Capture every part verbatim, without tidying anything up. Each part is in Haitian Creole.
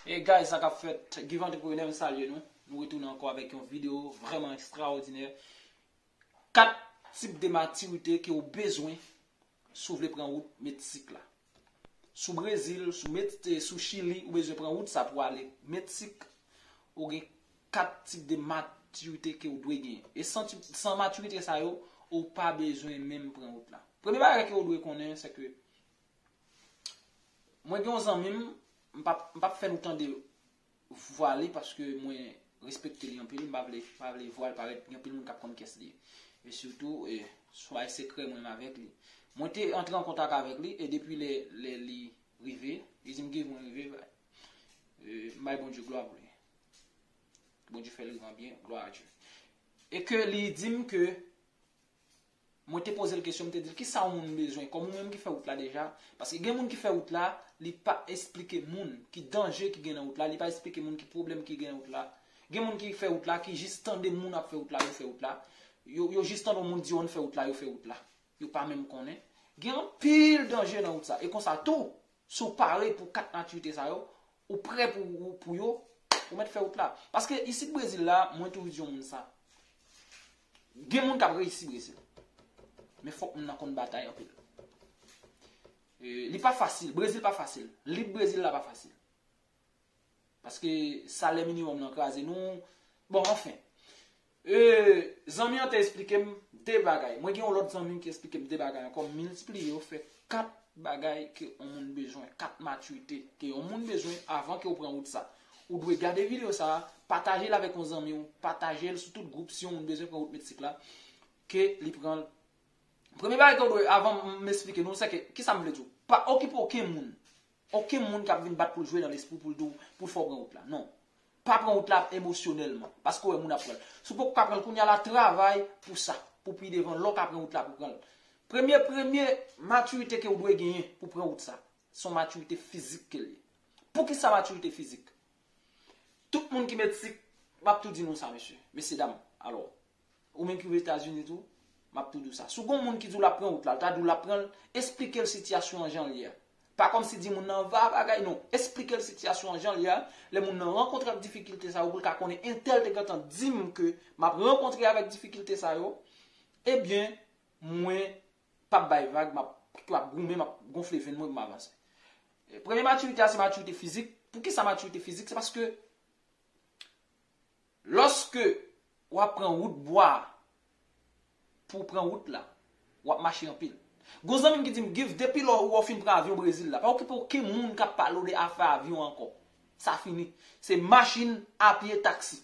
E guys, sa k ap fèt? Give Entrepreneur, m salye nou. Nou retounen ankò avèk yon videyo vrèman ekstraòdinè. Kat tip de matirite ke w bezwen si w vle pran wout Meksik la. Sou Brezil, sou Met-, sou Chili, ou bezwen pran wout sa pou ale Meksik, ou gen kat tip de matirite ke w dwe genyen. E san ti-, san matirite sa yo, ou pa bezwen menm pran wout la. Premye bagay ke w dwe konnen, se ke mwen gen yon zanmi m, m p ap, m p ap fè nou tande vwa li paske mwen respekte li anpil, m pa vle, m pa vle vwa l parèt gen anpil moun k ap konn kiyès li ye. E sitou, e, se yon bagay sekrè mwen menm avèk li. Mwen te antre an kontak avèk li e depi lè, lè li rive, li di m, Give, mwen rive, e, m bay Bondye glwa pou li. Bondye fè l rive an byen, glwa a Dye. E ke li di m ke mwen te poze l kesyon, m te di l, "Kisa yon moun bezwen?" Kòm ou menm ki fè wout la deja, paske gen moun ki fè wout la, li pa esplike moun ki danje ki gen nan wout la, li pa esplike moun ki pwoblèm ki gen nan wout la. Gen moun ki fè wout la, ki jis tande moun ap fè wout la, yo fè wout la. Yo, yo jis tande yon moun di yo ann fè wout la, yo fè wout la. Yo pa menm konnen. Gen anpil danje nan wout sa. E konsa tou, si w pare pou kat matirite sa yo, ou prè pou, pou yo, ou mèt fè wout la. Paske isit Brezil la, mwen toujou di yon moun sa. Gen moun k ap reyisi Brezil. Men fòk moun nan konn batay anpil. E, li pa fasil. Brezil pa fasil. Lit Brezil la pa fasil. Paske salè minimòm nan kraze nou. Bon, anfen. E, zanmi an te esplike m de bagay. Mwen gen yon lòt zanmi ki esplike m de bagay ankò. M miltipliye yo fè kat bagay ke yon moun bezwen, kat matirite ke yon moun bezwen avan ke w pran wout sa. Ou dwe gade videyo sa, pataje l avèk yon zanmi w, pataje l sou tout gwoup si yon moun bezwen pran wout Meksik la, ke li pran l. Premye bagay ke w dwe, avan m esplike nou, se ke, kisa m vle di w? Pa okipe okenn moun. Okenn moun k ap vin bat pou l jwe nan lespri pou l di w, pou l fè w pran wout la. Non. Pa pran wout la emosyonèlman. Paske w wè moun ap pran l. Si w poko ka pran l kounye a la, travay pou sa. Pou pi devan, lè w ka pran wout la pou pran l. Premye, premye matirite ke w dwe genyen pou pran wout sa, se yon matirite fizik ke l ye. Poukisa matirite fizik? Tout moun ki Meksik, m ap tou di nou sa, mesye, mesye dam. Alò, ou menm ki Ozetazini tou, m ap tou di w sa. Si w gon moun ki di w l ap pran wout la, l ta di w l ap pran l, esplike l sitiyasyon an jan l ye a. Pa kòmsi di moun nan va bagay, non. Esplike l sitiyasyon an jan l ye a. Lè moun nan rankontre ak difikilte sa yo, pou l ka konnen entèl te gentan di m ke m ap rankontre avèk difikilte sa yo, ebyen, mwen p ap bay vag, m ap, m ap goumen, m ap gonfle venn mwen pou m avanse. E, premye matirite a, se matirite fizik. Poukisa matirite fizik? Se paske lòske w ap pran wout bwa a, pou w pran wout la, w ap mache anpil. Gon zanmi m ki di m, Give, depi lè w fin pran avyon Brezil la, pa okipe okenn moun k ap pale w de afè avyon ankò. Sa fini. Se machin, apye, taksi.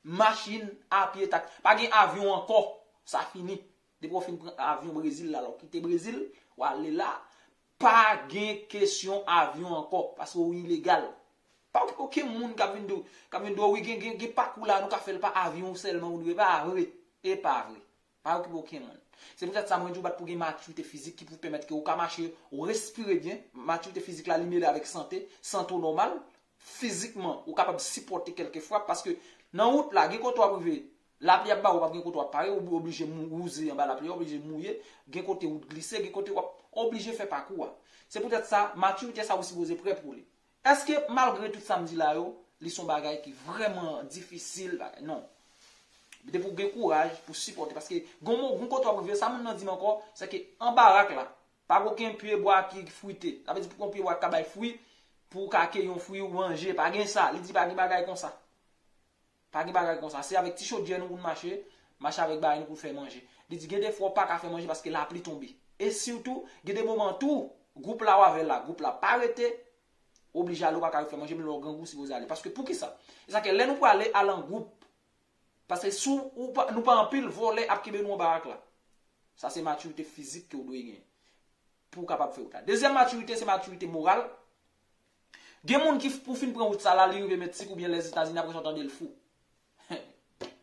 Machin, apye, taksi. Pa gen avyon ankò. Sa fini. Depi w fin pran avyon Brezil la, lè w kite Brezil, w ale la, pa gen kesyon avyon ankò, paske w ilegal. Pa okipe okenn moun k ap vin di w, k ap vin di w, wi, gen, gen, gen pakou la, nou ka fè l pa avyon sèlman, ou dwe, pa vre. E pa vre. Pa okipe okenn moun. Se poutèt sa mwen di w bat pou gen matirite fizik ki pou pèmèt ke ou ka mache, ou respire byen. Matirite fizik la, li mele avèk sante, sante w nòmal, fizikman, ou kapab sipòte kèlke frap, paske nan wout la, gen kote w ap rive, lapli ap ba ou, w ap gen kote w ap pare, ou oblije mou-, wouze anba lapli a, oblije mouye, gen kote wout glise, gen kote w ap oblije fè pakou a. Se poutèt sa, matirite sa ou sipoze prè pou li. Èske malgre tout sa m di la yo, li se yon bagay ki vrèman difisil, bagay? Non. Depi w gen kouraj pou sipòte, paske gon mo-, gon kote w ap rive, sa moun nan di m ankò, se ke anba rak la, pa gen okenn pye bwa ki frite. Sa vle di pou gon pye bwa ki ka bay fwi, pou w ka keyi yon fwi ou manje, pa gen sa. Li di pa gen bagay konsa. Pa gen bagay konsa. Se avèk ti chodyè nou pou n mache, mache avèk bagay nou pou n fè manje. Li di gen de fwa w pa ka fè manje paske lapli tonbe. E sitou, gen de moman tou, gwoup la w avè l la, gwoup la pa rete, oblije ale, ou pa ka fè manje, men lè w grangou, w sipoze ale. Paske poukisa? E sa ke lè nou prale, al an gwoup. Paske si w, ou pa, nou pa anpil, vòlè ap kenbe nou anba rak la. Sa se matirite fizik ke w dwe genyen pou w kapab fè wout la. Dezyèm matirite, se matirite moral. Gen moun ki, pou fin pran wout sa la, li rive Meksik oubyen Lèzetazini, apre sa w tande l fou.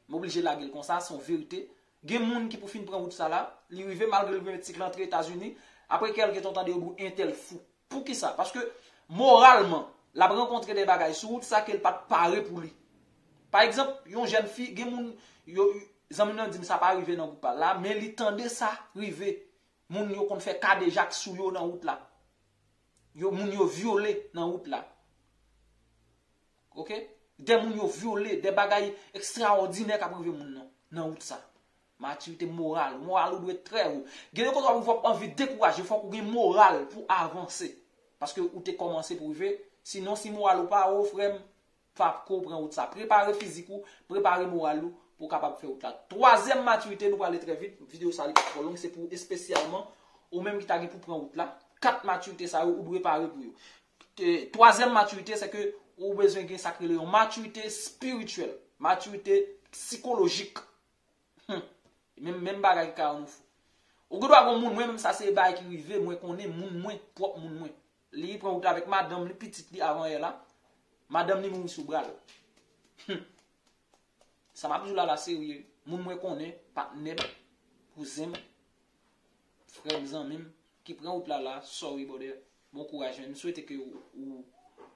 M oblije lage l konsa, se yon verite. Gen moun ki pou fin pran wout sa la, li rive, malgre l rive Meksik, l antre Etazini, apre kèlke tan w tande yo di w entèl fou. Poukisa? Paske moralman, l ap rankontre de bagay sou wout sa ke l pa t pare pou li. Pa egzanp, yon jèn fi, gen moun, yo, zanmi m nan di m sa pa rive nan gwoup la, men li tande sa rive. Moun yo konn fè kadejak sou yo nan wout la. Yo, moun yo vyole nan wout la. Oke? De moun yo vyole, de bagay ekstraòdinè k ap rive moun nan, nan wout sa. Matirite moral, moral ou dwe trè wo. Gen de kote w ap anvi dekouraje, fòk ou gen moral pou avanse. Paske ou te kòmanse pou rive. Sinon, si moral ou pa wo, frè m, p ap ko pran wout sa. Prepare fizik ou, prepare moral ou pou w kapab fè wout la. Twazyèm matirite, nou prale trè vit, videyo sa li pa twò long, se pou espesyalman ou menm ki ta gen pou pran wout la. Kat matirite sa yo, ou dwe pare pou yo. E, twazyèm matirite, se ke ou bezwen gen sa k rele yon matirite espirityèl, matirite sikolojik. Hmm. Menm, menm bagay ki ka rann ou fou. Ou gen dwa gen moun, mwen menm sa se bagay ki rive, mwen konnen moun mwen, pwòp moun mwen. Li pran wout avèk madanm li, pitit li avan yè la. Madanm li mouri sou bra l. Hmm. Sa m ap di w la la serye. Moun mwen konnen, patnè m, kouzen m, frè m, zanmi m, ki pran wout la la, sorry brother. Bon kouraj, men m swete ke ou, ou,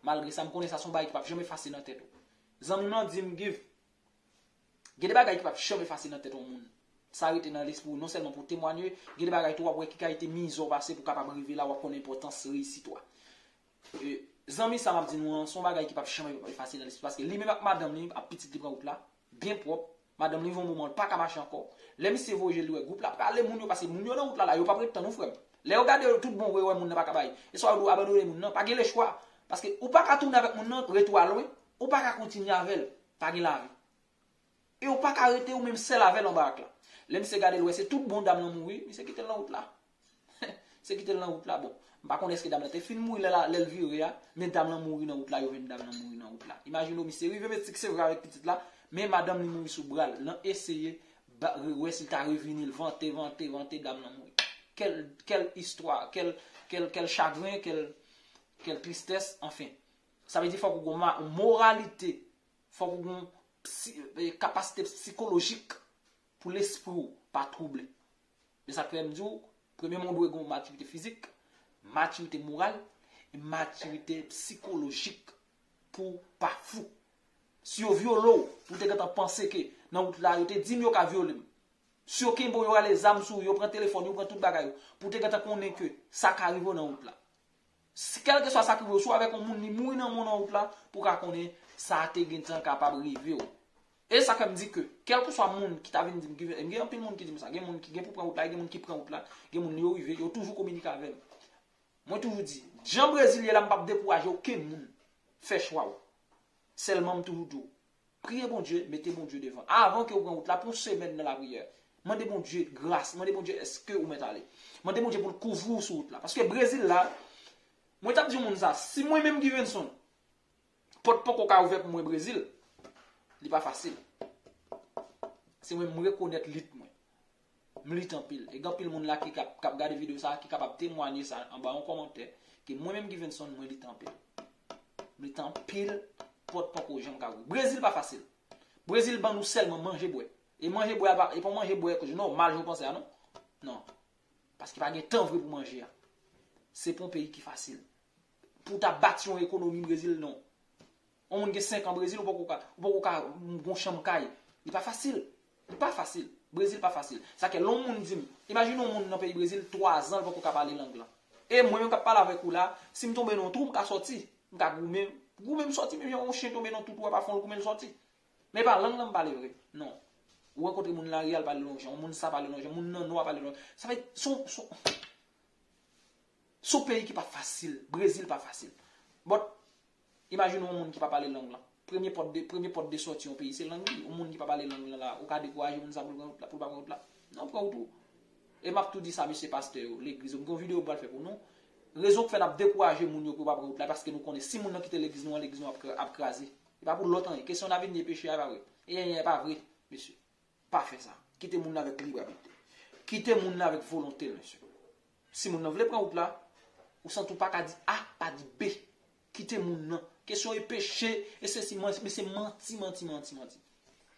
malgre sa, m konnen sa se yon bagay ki p ap janm efase nan tèt ou. Zanmi m lan di m, Give, gen de bagay ki p ap janm efase nan tèt yon moun. Sa rete nan lespri w, non sèlman pou w temwanye, gen de bagay tou w ap wè ki kalite mizè w pase pou w kapab rive la, w ap konn enpòtans reyisit ou a. E, zanmi sa m ap di nou an, se yon bagay ki p ap janm efase nan lespri, paske li menm ak madanm li, ak pitit li pran wout la, byen pwòp. Madanm li rive yon moman, li pa ka mache ankò. Lè misye voye je l, li wè gwoup la prale, moun yo, paske moun yo nan wout la, la, yo p ap ret tann ou, frè m. Lè yo gade yo tout bon vre, yo wè moun nan pa ka bay. E swa yo dwe abandone moun nan, pa gen lechwa. Paske ou pa ka tounen avèk moun nan, rete w a lwen, ou pa ka kontinye avè l, pa gen lavi. E ou pa ka rete ou menm sèl avè l anba ak la. Lè misye gade l wè se tout bon dam lan mouri, misye kite l nan wout la. Misye kite l nan wout la. Bon, m pa konnen èske dam lan te fin mouri lè la, lè l vire a, men dam lan mouri nan wout la, yo jwenn dam lan mouri nan wout la. Imajine w, misye rive Meksik, se vre avèk pitit la, men madanm li mouri sou bra l, nan eseye ba, re, wè si l ta revini l, vante, vante, vante, dam lan mouri. Quelle, quelle histoire, quelle, quelle, quel chagrin, quelle, quelle tristesse, enfin. Sa vle di fòk ou gen ma, moralite, fòk ou gen psi, e, kapasite sikolojik pou lespri w pa twouble. Se sa k fè m di w, premyèman, ou dwe gen yon matirite fizik, matirite moral, e matirite sikolojik pou w pa fou. Si yo vyole w, pou w te gentan panse ke nan wout la, yo te di m yo ka vyole m. Si yo kenbe w, yo rale zam sou ou, yo pran telefòn, yo pran tout bagay ou, pou w te gentan konnen ke sa ka rive w nan wout la. Si, kèlkeswa sa k rive w, si w avèk yon moun, li mouri nan men w nan wout la, pou w ka konnen sa te gentan kapab rive w. E sa fè m di ke, kèlkeswa moun ki ta vin di m, ki vin, gen anpil moun ki di m sa, gen moun ki gen pou pran wout la, gen moun ki pran wout la, gen moun yo rive, yo toujou kominike avè m. Mwen toujou di, jan Brezil ye la, m p ap dekouraje okenn moun fè chwa w. Sèlman m toujou di w, priye Bondye, mete Bondye devan. Avan ke w pran wout la, pran yon semèn nan lapriyè. Mande Bondye gras, mande Bondye èske ou mèt ale. Mande Bondye pou l kouvri w sou wout la. Paske Brezil la, mwen t ap di yon moun sa, si mwen menm Givenson, pòt poko ka ouvè pou mwen Brezil, li pa fasil. Se mwen m rekonèt lit mwen. M lit anpil. E gen anpil moun la ki k ap, k ap gade videyo sa, ki kapab temwanye sa anba yon kòmantè, ke mwen menm Givenson, mwen lit anpil. M lit anpil, pòt poko janm ka ouvri. Brezil pa fasil. Brezil ban nou sèlman manje bwè. E manje bwè a pa, e pa manje bwè nòmal jan w panse a non. Non. Paske pa gen tan vre pou manje a. Se pa yon peyi ki fasil. Pou w ta bati yon ekonomi Brezil, non. Yon moun gen senk an Brezil, ou poko ka, ou poko ka gon chanm kay. Li pa fasil. Li pa fasil. Brezil pa fasil. Sa ke lè yon moun di m, imajine yon moun nan peyi Brezil, twa zan, li poko ka pale lang lan. E mwen menm k ap pale avèk ou la, si m tonbe nan yon twou, m ka sòti. M ka goumen, goumen m sòti, menm jan yon chen tonbe nan tout twou, w ap fè l goumen l sòti. Men pa lang lan m pale vre. Non. Ou rankontre moun lari a, l pale yon jan, yon moun sa pale yon jan, moun nan nò a pale yon jan. Sa fè, se yon, se yon, se yon peyi ki pa fasil. Brezil pa fasil. But, imajine yon moun ki pa pale lang lan. Premye pòt de, premye pòt de sòti yon peyi, se lang li. Yon moun ki pa pale lang lan la, ou ka dekouraje moun sa pou l pran wout la, pou l pa pran wout la. Non, pran wout ou. E m ap tou di sa, mesye pastè yo, legliz yo. M gen yon videyo m pral fè pou nou. Rezon k fè n ap dekouraje moun yo pou yo pa pran wout la, paske nou konnen si moun nan kite legliz nou an, legliz nou ap kra-, ap kraze. E pa pou lòt anyen. Kesyon n a vin ye peche a, e pa vre. E, e, e pa vre, mesye. Pa fè sa. Kite moun nan avèk lib abit li. Kite moun nan avèk volonte l, mesye. Si moun nan vle pran wout la, ou santi w pa ka di A, pa di B. Kite moun nan. Kesyon e peche, e sesi, men se manti, manti, manti, manti.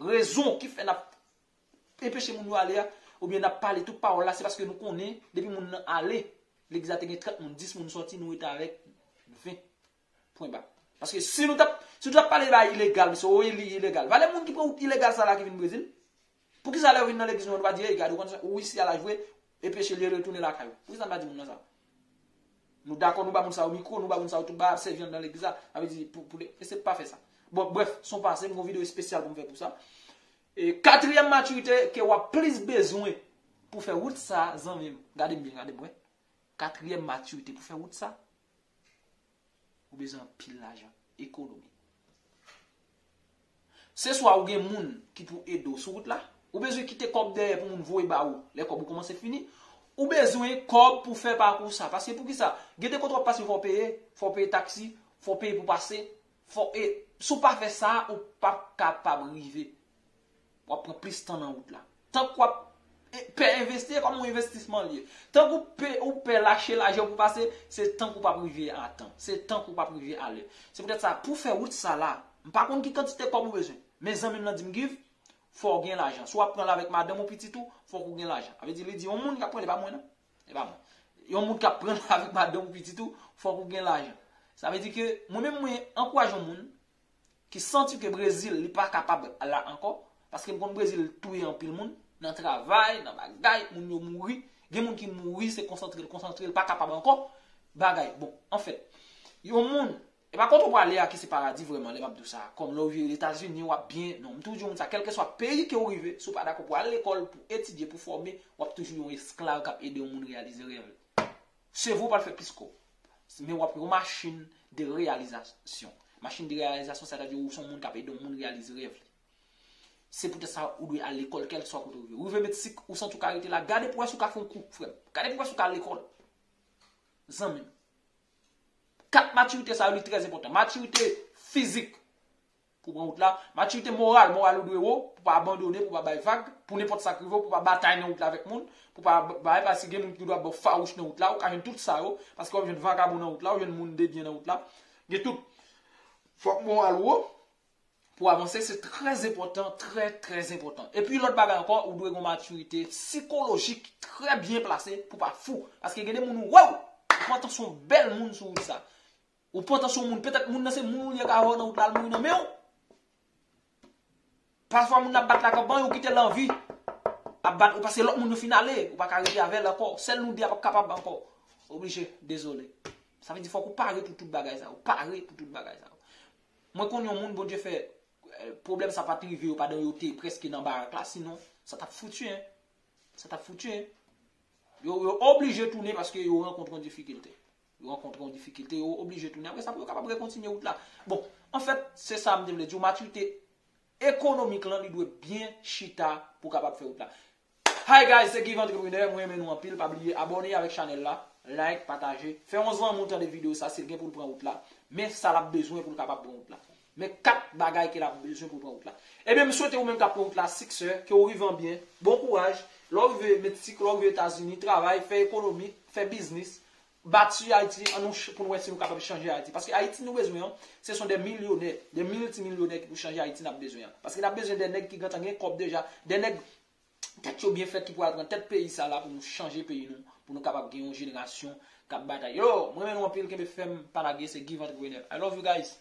Rezon ki fè n ap enpeche moun yo ale a, oubyen n ap pale tout pawòl la, se paske nou konnen, depi moun nan ale, legliz la te gen trant moun, dis moun sòti, nou rete avèk ven. Pwen ba. Paske si nou t ap, si nou t ap pale ba ilegal, mesye, o, ili-, ilegal. Valè moun ki pran wout ilegal sa la ki vin Brezil. Poukisa lè yo vin nan legliz nou, nou pa di, "Ey, gade, ou konn sa, ou isi a la jwe, e peche li retounen lakay ou." Poukisa n pa di moun nan sa? Nou dakò, nou ba moun sa yo mikwo, nou ba moun sa yo tout bagay, ap sèvi anndan legliz la. Sa vle di, pou, pou, eseye pa fè sa. Bon, brèf, se yon pase, m gen yon videyo espesyal pou m fè pou sa. E katriyèm matirite ke w ap plis bezwen pou fè wout sa, zanmi m. Gade m byen, gade m, wè. Katriyèm matirite pou fè wout sa, ou bezwen anpil lajan, ekonomi. Se swa ou gen moun ki pou ede w sou wout la, ou bezwen kite kòb dèyè pou moun voye ba ou lè kòb ou kòmanse fini, ou bezwen kòb pou fè pakou sa. Paske poukisa? Gen de kote w ap pase, fò w peye, fò w peye taksi, fò w peye pou pase, fò, e, si w pa fè sa, ou p ap kapab rive. W ap pran plis tan nan wout la. Tank w ap, e, pè envesti, e kòm yon envestisman l ye. Tank ou pè, ou pè lache lajan pou pase, se tank ou p ap rive a tan. Se tank ou p ap rive alè. Se poutèt sa, pou fè wout sa la, m pa konn ki kantite kòb ou bezwen. Men zanmi m nan di m, Give, fò w gen lajan. Si w ap pran l avèk madanm ou, pitit ou, fòk ou gen lajan. Sa vle di, li di, yon moun k ap pran l, e pa mwen, non. E pa mwen. Yon moun k ap pran l avèk madanm ou, pitit ou, fòk ou gen lajan. Sa vle di ke mwen menm, mwen ankouraje yon moun ki santi ke Brezil, li pa kapab la ankò, paske m konn Brezil touye anpil moun, nan travay, nan bagay, moun yo mouri. Gen moun ki mouri, se konsantre l, konsantre l, pa kapab ankò. Bagay, bon, anfèt, yon moun, e pa kote w prale a ki se paradi vrèman, lè m ap di w sa, kòm lè w vire Etazini, w ap byen, non, m toujou di w moun sa, kèlkeswa peyi ke w rive, si w pa dakò pou al lekòl, pou etidye, pou fòme, w ap toujou yon esklav k ap ede yon moun reyalize rèv li. Sèvo w pral fè plis kòb. Men w ap yon machin de reyalizasyon. Machin de reyalizasyon, sètadi ou se yon moun k ap ede yon moun reyalize rèv li. Se poutèt sa ou dwe al lekòl, kèlkeswa kote ou ye. Ou rive Meksik, ou santi w ka rete la, gade pou wè si w ka fè yon kou, frè m. Gade pou wè si w ka al lekòl. Zanmi m. Kat matirite sa yo, li trè enpòtan. Matirite fizik, pou pran wout la. Matirite moral, moral ou dwe wo, pou pa abandone, pou pa bay vag, pou nenpòt sa k rive w, pou pa batay nan wout la avèk moun, pou pa bay, paske gen moun ki dwe ap ba w fawouch nan wout la, ou ka jwenn tout sa yo, paske w ap jwenn vakabon nan wout la, w jwenn moun debyen nan wout la. Gen tout. Fòk moral ou wo, pou avanse, se trè enpòtan, trè, trè enpòtan. Epi lòt bagay ankò, ou dwe gen yon matirite sikolojik trè byen plase pou pa fou. Paske gen de moun ou wè w, ou pran tansyon bèl moun sou wout sa. Ou pran tansyon moun, petèt moun nan se moun ou li ka wè w nan wout la, al mouri nan men w. Pafwa moun nan ap bat la kanpay, ou kite l anvi ap bat ou, paske lòt moun yo fin ale, ou pa ka rete avè l ankò. Sèl nou de a p ap kapab ankò. Oblije, dezole. Sa vle di fòk ou pare pou tout bagay sa yo, pare pou tout bagay sa yo. Mwen konn yon moun, Bondye fè, eh, pwoblèm sa pa t rive yo pandan yo te prèske nan barak la, sinon sa t ap fouti, en. Sa t ap fouti, en. Yo, yo oblije tounen paske yo rankontre yon difikilte. Yo rankontre yon difikilte, yo oblije tounen. Apre sa, pou yo kapab rekontinye wout la. Bon, anfèt, se sa m te vle di w, matirite ekonomik lan, li dwe byen chita pou kapab fè wout la. Hi guys, se Give Entrepreneur, mwen renmen nou anpil, pa bliye abòne avèk chanèl la, like, pataje, fè yon zanmi w tande videyo sa, si l gen pou l pran wout la. Men sa l ap bezwen pou l kapab pran wout la. Men kat bagay ke l ap bezwen pou l pran wout la. Ebyen, m swete ou menm k ap pran wout la, siksè, ke w rive an byen, bon kouraj, lè w rive Meksik, lè w rive Etazini, travay, fè ekonomi, fè biznis, bati Ayiti, an nou ch-, pou nou wè si nou kapab chanje Ayiti. Paske Ayiti nou bezwen an, se son de milyonè, de miltimilyonè ki pou chanje Ayiti n ap bezwen an. Paske n ap bezwen de nèg ki gentan gen kòb deja, de nèg tèt yo byen fèt ki pou al pran tèt peyi sa la pou nou chanje peyi nou, pou nou kapab gen yon jenerasyon k ap batay. Yo, mwen renmen nou anpil, kenbe fèm, pa lage, se Give Entrepreneur. I love you guys.